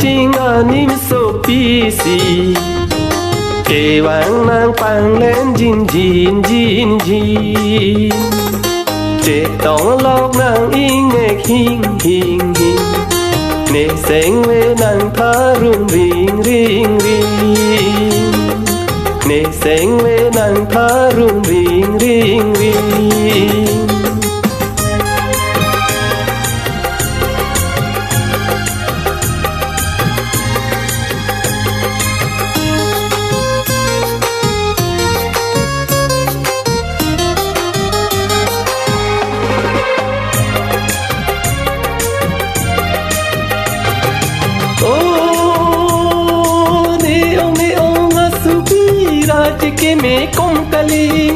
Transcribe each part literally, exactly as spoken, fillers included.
ching anim sopisi, kevang nangpanglen jinjin jinjin. Chetong lok nang-ingnek hing hing hing, ne sengve nangtharum ring ring ring. Ne sengve nangtharum ring ring ring. O, ne-ong ne-ong asupi, rajya keme kom kali.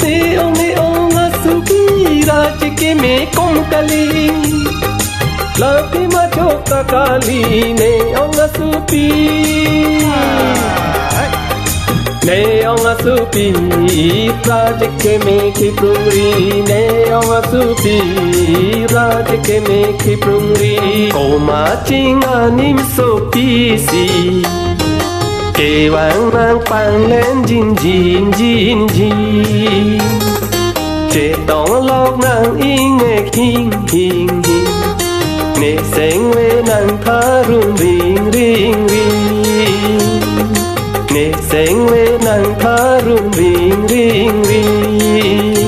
Ne-ong ne-ong asupi, rajya keme kom kali. Lapi majok ta kali, ne-ong asupi. Ne-ong asupi, rajya keme kiprungri. Ne-ong asupi, rajya keme kiprungri. Komat ching anim sopisi, kevang nangpanglen jinjin jinjin. Chetong lok nang-ingnek hing hing hing, ne sengve nangtharum ring ring ring. Ne sengve nangtharum ring ring ring.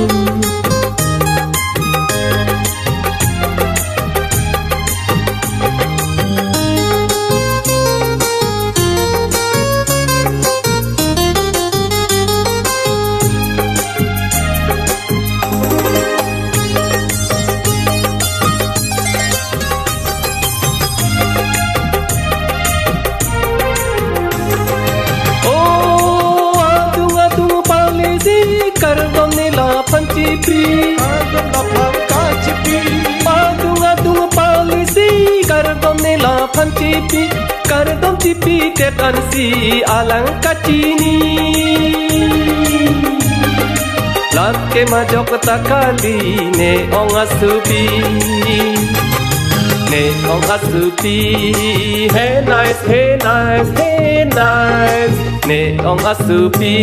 O, adung adung pali si, kardom ne laphan chipi. Kardom laphan kachipi. Adung adung pali si, kardom ne laphan chipi. Kardom chipidet ansi alang kachini. Lake majok ta kali, ne-ong asupi. Ne-ong asupi, hey nice, hey nice, hey nice. Ne-ong asupi,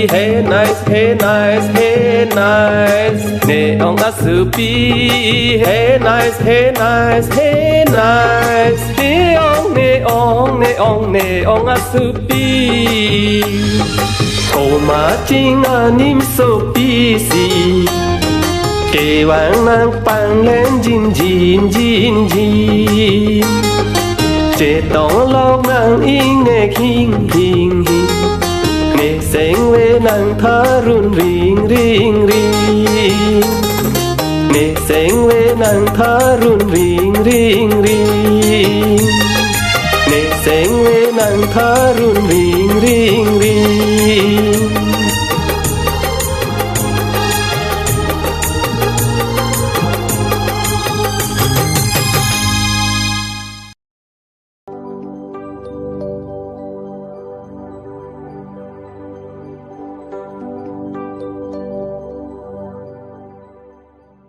hey nice, hey nice, hey nice. Ne-ong asupi, hey nice, hey nice, hey nice. Ne-ong, ne-ong, ne-ong, ne-ong asupi. Komat ching anim sopisi, kevang nangpanglen jinjin jinjin. Chetong lok nang-ingnek hing hing hing, ne sengve nangtharum ring ring ring. Ne sengve nangtharum ring ring ring. Ne sengve nangtharum ring ring ring.